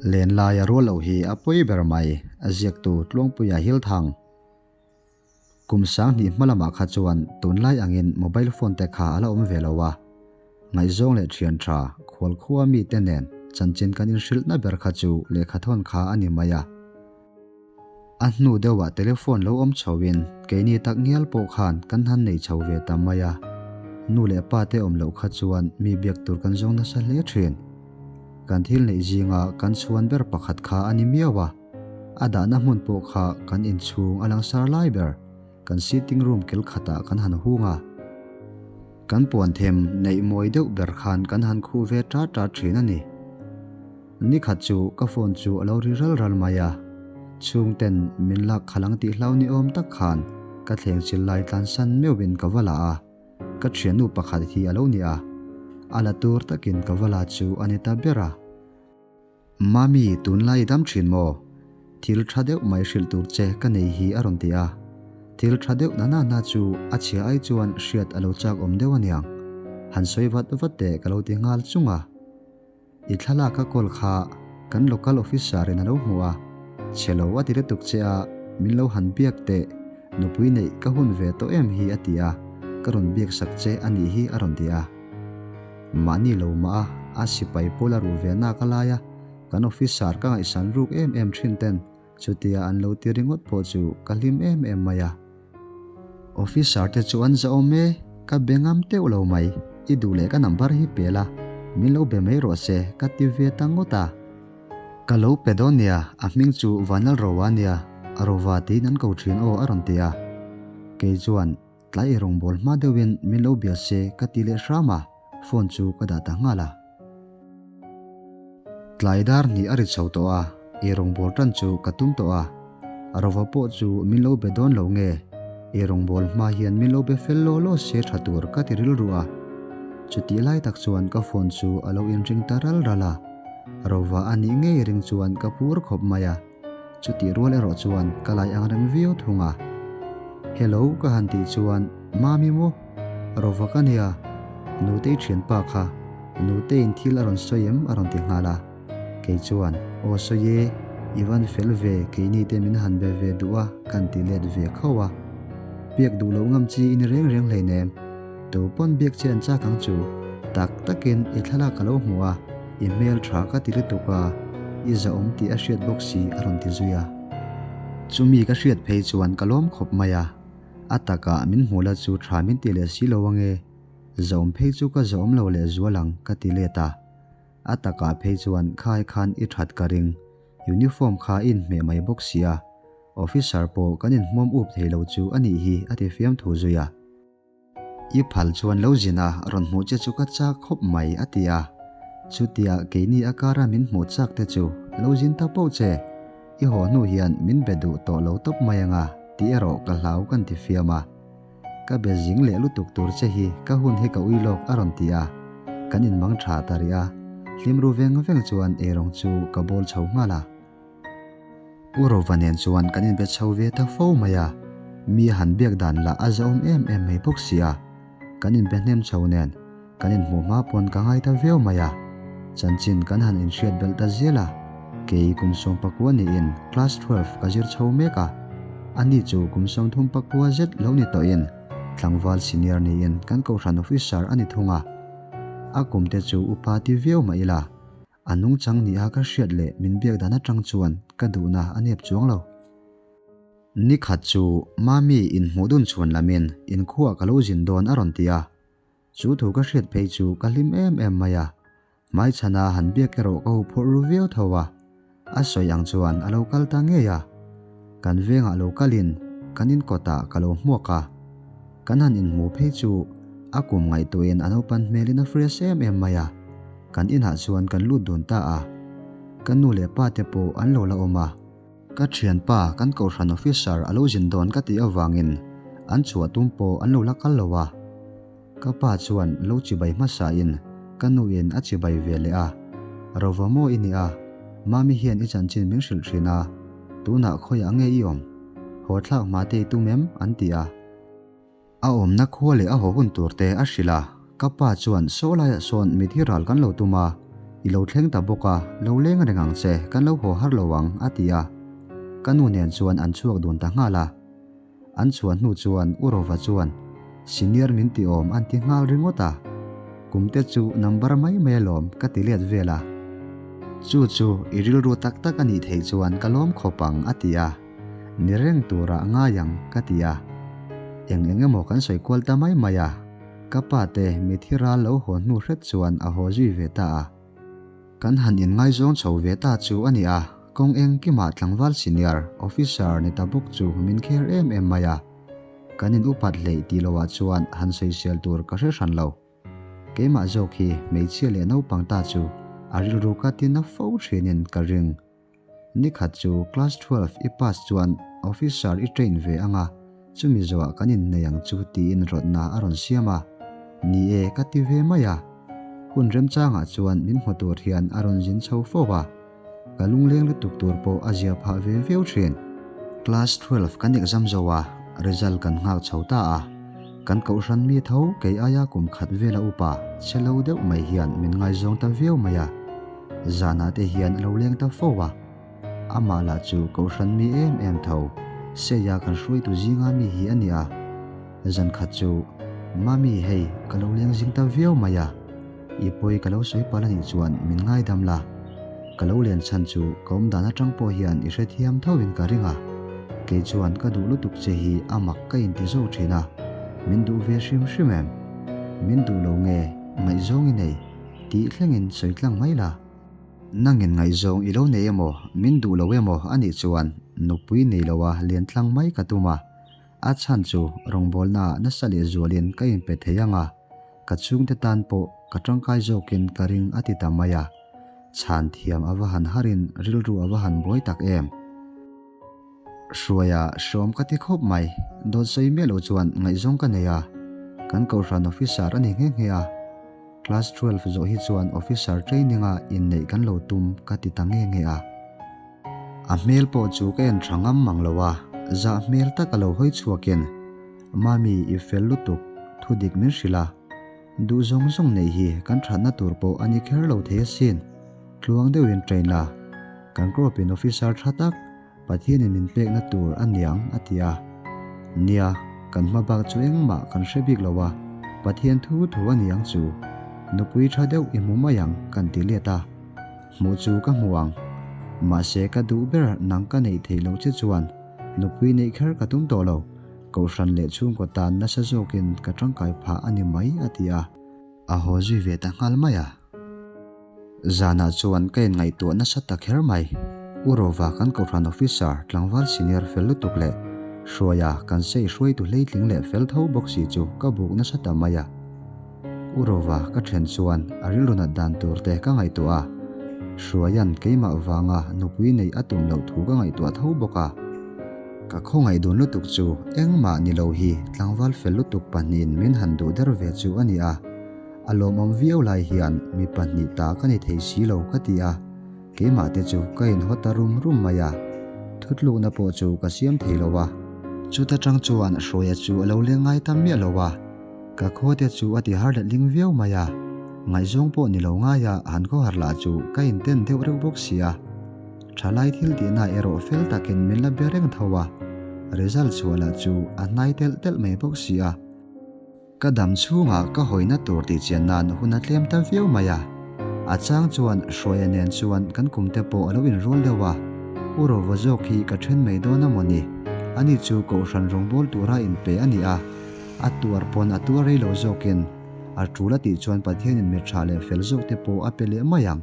Lenlai a rual loh hi a pawi ber mai, a ziaktu Tluangpuia Hilthang. Kum 2000 hma lamah kha chuan tunlai angin mobile phone te kha a la awm ve lo a. Ngaihzawng leh thian tha, khual khua mite nen chanchin kan inhrilhna ber kha chu lehkhathawn kha a ni mai a. A hnu deuhah telephone lo awm chhoin keini tak ngial pawh khan kan han nei chho ve ta mai a. Nu leh pa te awm loh kha chuan mi biak tur kan zawng nasa hle thin. Kan thil neih zinga kan chhuan ber pakhat kha a ni miau a, a dahna hmun pawh kha kan inchhung a langsar lai ber, kan sitting room kel khatah kan han hung a. Kan puan them neih mawi deuh ber khan kan han khuh ve ṭat ṭat ṭhin a ni. Ni khat chu ka phone chu a lo ri ral ral mai a, chhungten min lak khalh ang tih hlau ni awm tak khan ka thleng chil lai tlansan meuhin ka va la a. Ka thiannu pakhat hi a lo ni a, a la tur takin ka va la chu a ni ta ber a. Mami, tunlai i dam thin maw? Thil tha deuh mai hrilh tur che ka nei hi a rawn ti a. Thil tha deuh na na na chu a chhia ai chuan hriat a lo chak awm deuh aniang. Han sawi vat vat teh ka lo ti nghal chung a. I thlalak a kawl kha kan local officer in a lo hmu a, chhe lo a ti lutuk che a, min lo han biak teh, nupui neih ka hun ve tawh em hi a ti a, ka rawn biak sak che a nih hi a rawn ti a. Mahni lo mah a, a sipai pawl a ruh ve nak a lai a, kan officer ka ngaihsan ruk em em thin ten chutia an lo ti ringawt pawh chu ka hlim em em mai a. Officer te chu an zahawm e, ka be ngam teuh lo mai, i duh leh ka number hi pe la, min lo be mai rawh se ka ti ve ta ngawt a. Ka lo pe dawn nia, a hming chu Vanlal Rova nia, Rova tiin an ko thin aw a rawn ti a. Kei chuan tlai i rawngbâwl hma deuhin min lo bia se ka ti leh hram a, phone chu ka dah ta nghal a. Tlai dar hnih a ri chho tawh a, ei rawngbâwl tan chu ka tum tawh a. Rova pawh chu min lo be dawn lo nge, ei rawngbâwl hma hian min lo be fel law law se tha tur ka ti rilru a. Chutih lai tak chuan ka phone chu a lo inring ta ral ral a. Rova a nih ngei ring chuan ka phur khawp mai a. Chutih rual erawh chuan ka lai ang reng viau thung a. Hello ka han tih chuan Mami maw? Rova ka nia, Nutei thianpa kha Nuteiin thil a rawn sawi em a rawn ti nghal a. Kei chuan Aw sawi e, i van fel ve keini te min han be ve duh a kan ti let ve khauh a. Biak duh loh ngam chi i ni reng reng hleinem. Tu pawn biak che an chak ang chu. Tak takin i thlalak ka lo hmu a. I hmel tha ka ti lutuk a, i zahawm tih a hriat bawk si a rawn ti zui a. Chumi ka hriat phei chuan ka lawm khawp mai a, a takah min hmuh la chu tha min ti leh si lo ange, zahawm phei chu ka zahawm lo leh zual ang ka ti let a. A takah phei chuan khai khan i that ka ring, uniform kha i inhmeh mai bawk si a, officer pawh kan inhmuam up thei lo chu a nih hi a ti fiamthu zui a. I phal chuan lo zin a, rawn hmuh che chu ka chak khawp mai, a ti a. Chutia keini a kara min hmuh chak te chu lo zin ta poh che. I haw hnu hian min be duh tawh lo tawp mai anga tih erawh ka hlau kan ti fiam a. Ka be zing leh lutuk tur che hi ka hun hi ka ui lawk a rawn ti a. Kan inmang tha ta rih a, hlim ru veng veng chuan eirawng chu ka bawl chho nghal a. U Rova nen chuan kan inbe chho ve ta fo mai a, mi han biak dan lah a zahawm em em mai bawk si a. Kan inbe hnem chho nen kan inhmuh hma pawn ka ngai ta viau mai a. Chanchin kan han inhriat belh ta zel a, kei kum 19 niin class 12 ka zir chho mek a, ani chu kum 39 zet lo ni tawhin tlangval senior niin kan kohhran officer a ni thung a. A kum te chu upa ti viau mah ila, A nungchang nia ka hriat leh min biak dan atang chuan ka duhna a nep chuang lo. Ni khat chu Mami inhmuh dun chhuan lamin inkhuah ka lo zin dawn a rawn ti a. Chu thu ka hriat phei chu ka hlim em em mai a. Hmaichhana han biak erawh ka huphurh ru viau tho a. A sawi ang chuan a lo kal ta ngei a. Kan vengah lo kalin kan inkawtah ka lo hmuak a. Kan han inhmuh phei chu a kum ngaihtuahin a naupan hmelin a fresh em em mai a. Kan inah chuan kan lut dun ta a, ka nu leh pa te pawh an lo la awm a. Ka thianpa kan kohhran officer a lo zin dawn ka tih avangin an chhuah tum pawh an lo la kal lo a. Ka pa chuan lo chibai hmasa in ka nu in a chibai ve leh a, Rova maw i nia, Mami hian i chanchin min hrilh thin a, tunah khawiah nge i awm? Haw thlak hma te i tum em? an ti a. A awmna khua leh a haw hun tur te a hrilh a, ka pa chuan saw laiah sawn mithi ral kan lo tum a, I lo thleng ta bawk a, lo leng reng ang che, kan lo haw har lo ang, a ti a. Ka nu nen chuan an chhuak dun ta nghal a. An chhuah hnu chuan U Rova chuan, Senior min ti awm an ti nghal ringawt a. Kum te chu number mai mai alawm ka ti let vel a. Chu chu i rilru tak tak a nih theih chuan ka lawm khawp ang a ti a. Ni reng turah ngai ang ka ti a. Eng eng emaw kan sawi kual ta mai mai a. Ka pa te mithi ral lo haw hnu hret chuan a haw zui ve ta a. Kan han inngaizawng chho ve ta chu a ni a, kawng engkimah tlangval senior officer ni ta bawk chu min kher em em mai a. Kan in upat hleih tih loah chuan han sawisel tur ka hre hran lo. Keimah zawk hi hmeichhia leh naupang ta chu a rilru ka ti na fo thinin ka ring. Nikhat chu class 12 i pass chuan officer i train ve anga chumi zawhah kan innei ang chu tiin rawtna a rawn siam a. Ni e ka ti ve mai a. Hun remchangah chuan min hmu tur hian a rawn zin chho fo a. Ka lungleng lutuk tur pawh a zia phah ve viau thin. Class 12 kan exam zo a, result kan nghak chho ta a. Kan kohhran mi tho kei aia kum khat vela upa che lo deuh mai hian min ngaizawng ta viau mai a. Zanah te hian a lo leng ta fo a. Amah lah chu kohhran mi em em tho, Seia kan hruaitu zinga mi hi a ni a. Zan khat chu, Mami hei ka lo leng zing ta viau mai a. I pawi ka lo sawi palh a nih chuan min ngaidam la. Ka lo len chhan chu ka awm dan atang pawh hian i hrethiam tho in ka ring a. Kei chuan ka duh lutuk che hi a mak ka inti zo thin a. Min duh ve hrim hrim em? Min duh lo nge ngaihzawng i nei tih thlengin sawi tlang mai la. Nangin ngaihzawng i lo nei emaw min duh lo emaw a nih chuan nupui nei loa len tlang mai ka tum a. A chhan chu rawngbawlnaah nasa leh zualin ka inpe thei ang a. Ka chhungte tan pawh ka tangkai zawkin ka ring a ti ta mai a, chhan thiam a va han harin rilru a va han buai tak em. Hruaia hrawm ka ti khawp mai, dawt sawi miah lo chuan ngaihzawng ka nei a, kan kohhran officer a ni nghe nghe a, class 12 zawh hi chuan officer training a inneih kan lo tum ka ti ta nghe nghe a. A hmel pawh chu ka en tha ngam mang lo a, zah hmel tak a lo hawi chhuakin Mami i fel lutuk, thu dik min hrilh a. Duh zawng zawng neih hi kan thatna tur pawh a ni kher lo thei asin. Tluang deuhin train la. Kan crop in officer tha tak, Pathianin min pekna tur a niang a ti a. Nia, kan hma bak chu engmah kan hre bik lo a, Pathian thu thu a niang chu. Nupui tha deuh i hmu mai ang kan ti let a. Hmuh chu ka hmu ang. Mahse ka duh ber nang ka neih theih loh che chuan nupui neih kher ka tum tawh lo. Kohhran leh chhungkaw tan nasa zawkin ka tangkai phah a ni mai a ti a. A haw zui ve ta nghal mai a. Zanah chuan ka inngaihtuah nasa ta kher mai. U Rova kan Kohhran Officer tlangval senior fel lutuk leh Hruaia kan sei hruaitu hleitling leh fel tho bawk si chu ka buk nasa ta mai a. U Rova ka then chuan a rilru nat dan tur te ka ngaihtuah a, Hruaia'n keimah vanga nupui neih a tum loh thu ka ngaihtuah tho bawk a. Ka khawngaih dun lutuk chu engmah ni lo hi tlangval fel lutuk pahnihin min han duh der ve chu a ni a, a lawmawm viau lai hian mi pahnih ta ka ni thei si lo ka ti a, keimah te chu ka inhaw ta rum rum mai a, thutlukna pawh chu ka siam thei lo a. Chuta tang chuan Hruaia chu a lo leng ngai ta miah lo a. Ka khuate chu a ti har letling viau mai a, ngaihzawng pawh ni lo ngaia han khawhar lah chu ka inten deuh reuh bawk si a. Thalai thil tihna erawh fel takin min la be reng tho a, result chhuah lah chu a hnai telh telh mai bawk si a. Ka dam chhungah ka hawina tur tih chian nan hun a tlem ta viau mai a, a chang chuan Hruaia nen chuan kan kum te pawh a lo inrual deuh a, U Rova zawk hi ka then mai dawn a maw ni? Ani chu Kohhran rawngbawl tura inpe a ni a. A tuar pawn a tuar rei lo zawkin a tul a tih chuan Pathianin mi tha leh fel zawk te pawh a pe leh mai ang.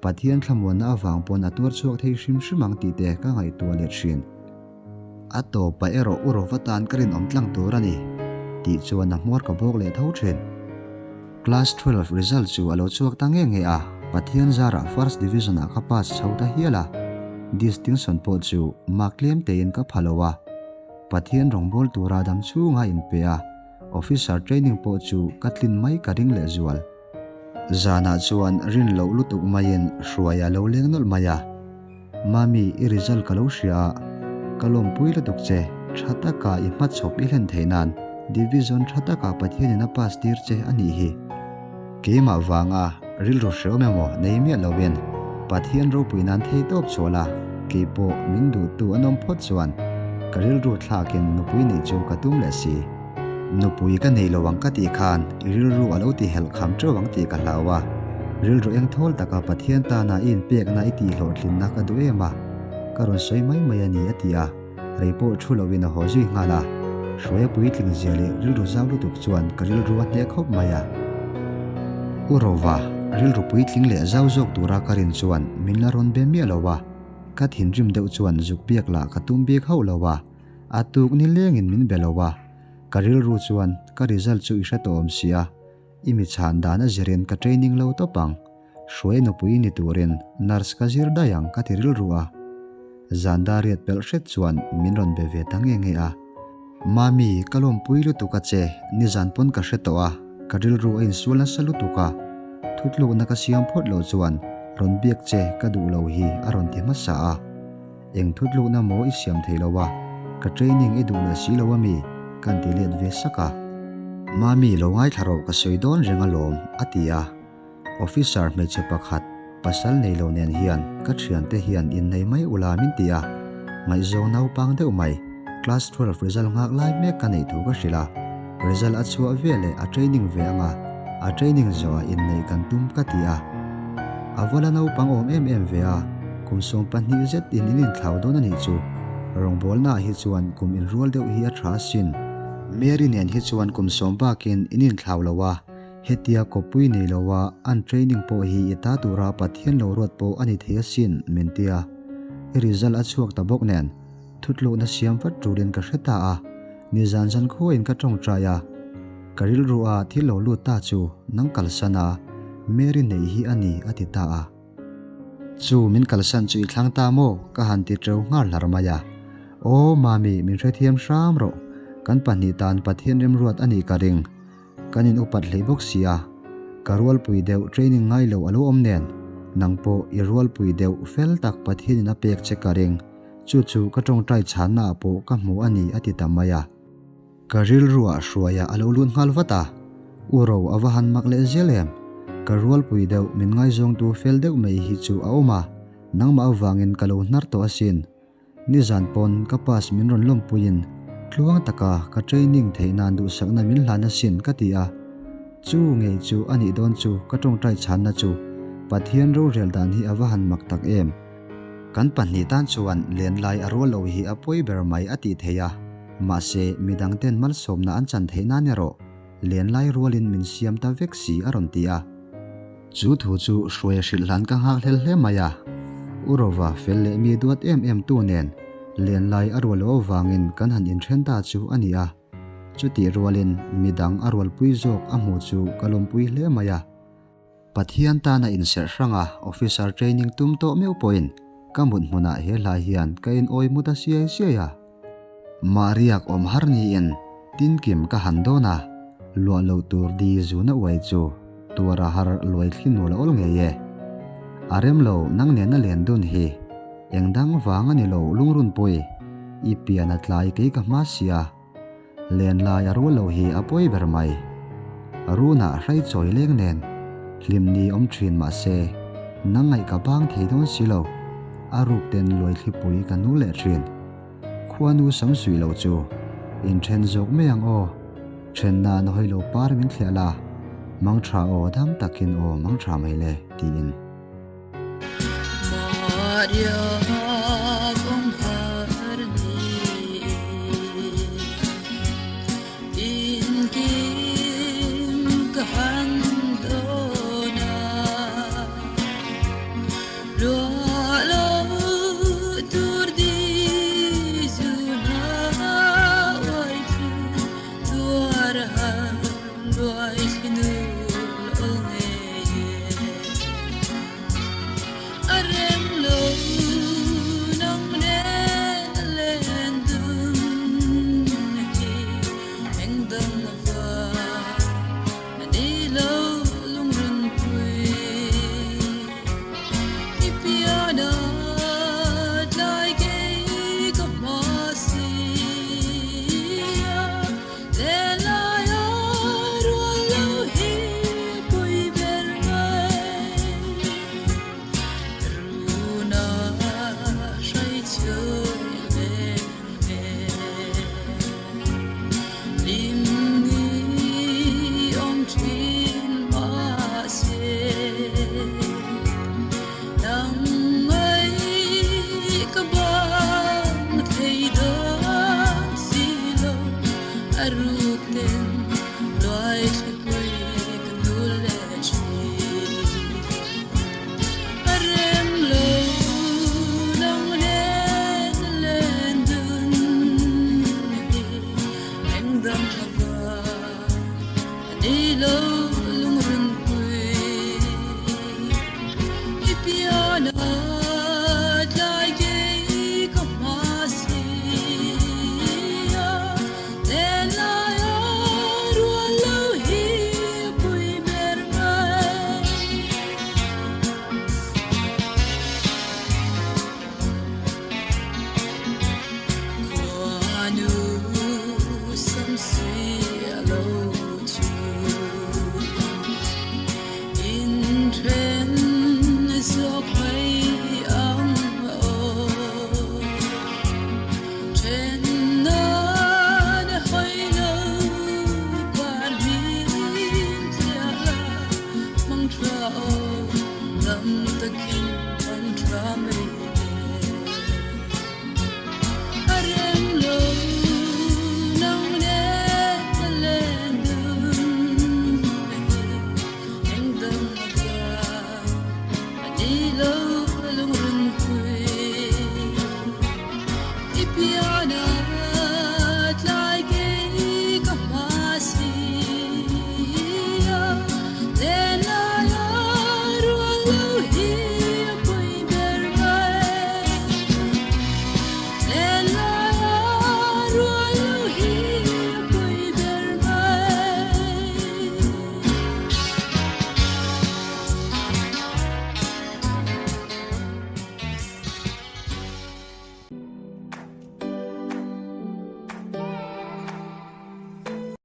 Pathian thlamuanna avang pawn a tuar chhuak thei hrim hrim ang tih te ka ngaihtuah leh thin. A tawpah erawh u Rova tan ka rinawm tlang tur a ni tih chuan a hmuar ka bawk leh tho thin. Class 12 result chu a lo chhuak ta nge nge a, Pathian zarah first division ah ka pass chho ta hial a, distinction pawh chu mark tlem tein ka pha lo a. Pathian rawngbâwl tura dam chhunga inpe a, officer training pawh chu ka tlin mai ka ring leh zual. Zanah chuan rin loh lutuk maiin hruai a lo leng nawlh mai a, Mami, i result ka lo hria a, ka lawmpui lutuk che, tha taka i hmachhawp i hlen theih nan division tha taka Pathianin a pass tir che a nih hi. Keimah vanga. Rilru hreawm emaw nei miah loin Pathian ropui nan thei tawp chhuah la, kei pawh min duhtu an awm phawt chuan ka rilru thlakin nupui neih chu ka tum leh si. Nupui ka nei lo ang ka tih khan i rilru a lo ti helh kham teuh ang tih ka hlau a, rilru eng thawl taka Pathian tana i inpekna i tihhlawhtlinna ka duh em a, ka rawn sawi mai mai a ni a ti a. Rei pawh thu loin a haw zui nghal a, Hruaia puitling zia leh rilru zau lutuk chuan ka rilru a hneh khawp mai a. U Rova, rilru puitling leh zau zawk tura ka rin chuan min la rawn be miah lo a, ka thinrim deuh chuan zuk biak lah ka tum bik hauh lo a, a tuk ni lengin min be lo a, ka rilru chuan ka result chu i hre tawh awm si a, i mi chhan dan a zirin ka training lo tawp ang. Hruai nupui ni turin nurse ka zir daih ang ka ti rilru a. Zan dar riat pelh hret chuan min rawn be ve ta nge nge a. Mami, ka lawmpui lutuk a che, nizan pawn ka hre tawh a, ka rilru a insual nasa lutuk a. Thutlukna ka siam phawt loh chuan rawn biak che ka duh lo hi a rawn ti hmasa a. Eng thutlukna maw i siam thei lo a, ka training i duh leh si lo ami? Kan ti let ve sak a. Mami, lo ngaithla rawh ka sawi dawn reng alawm, a ti a. Officer hmeichhe pakhat pasal nei lo nen hian ka thiante hian innei mai ula min ti a, ngaihzawng naupang deuh mai, class 12 result nghak lai mek ka neih thu ka hrilh a, result a chhuah ve leh a training ve anga a training zawhah inneih kan tum ka ti a. A vala naupang awm em em ve a, kum 12 zet in in inthlau dawn a nih chu, rawngbawlnaah hi chuan kum inrual deuh hi a tha asin. Mary nen hi chuan kum sawm bakin in inthlau lo a, Hetia kawppui nei lo a an training pawh hi i ta tura Pathian lo ruat pawh a ni thei asin, min ti a. I result a chhuak ta bawk nen, thutlukna siam vat turin ka hre ta a. Nizan zan khuain ka tawngtai a. Ka rilru a thil lo lut ta chu nang kalsan a, Mary neih hi a ni a ti ta a. Chu min kalsan chu i thlang ta maw? Ka han ti teu nghal hlar mai a. Aw Mami, min hrethiam hram rawh. Kan pahnih tan Pathian remruat a nih ka ring. Kan in upat hlei bawk si a, ka rualpui deuh training ngai lo a lo awm nen, nang pawh i rualpui deuh fel tak Pathianin a pek che ka ring, chu chu ka tawngtai chhanna ah pawh ka hmu a ni a ti ta mai a. Ka rilruah hruaia a lo lut nghal vat a, U Ro a va han mak leh zel em, ka rualpui deuh min ngaizawngtu fel deuh mai hi chu a awm a, nangmah avangin ka lo hnar tawh asin, Nizan pawn ka pass min rawn lawmpuiin tluang taka ka training theih nan duhsakna min hlan asin ka ti a. Chu ngei chu a nih dawn chu ka tawngtai chhanna chu Pathian rorel dan hi a va han mak tak em. Kan pahnih tan chuan lenlai a rual lo hi a pawi ber mai a tih theih a, mahse midang ten malsawmna an chan theih nan erawh lenlai rualin min siam ta vek si a rawn ti a. Chu thu chu hruaia hrilh hlan ka nghak hlel hle mai a. U Rova fel leh mi duat em em tu nen lenlai a rual loh avangin kan han inthen ta chu a ni a. Chutih rualin midang a rualpui zawk a hmuh chu ka lawmpui hle mai a. Pathian tana inserh hranga officer training tum tawh meuh pawhin ka mut hmunah he hla hian ka inawi mu ta siai siai a. Mahriak awm har niin tinkim ka han dawn a, luah loh tur di zuna uai chu tuar a har luai thli nul a awl ngei e. A rem lo nang nena len dun hi eng dang vang a ni lo lungrunpui, i pian a tlai kei ka hma sia. Len lai a rual lo hi a pawi ber mai. Runah hrai chawi leng nen hlim ni awm thin mah se, nang ngaih ka bang thei dawn si lo, a ruk ten luai thlipui ka nul leh thin. Khuanu sam suih lo chu inthen zawk mai ang aw, then nan hawi lo par min thliah la, mang tha aw dam takin aw mang tha mai le, tiin.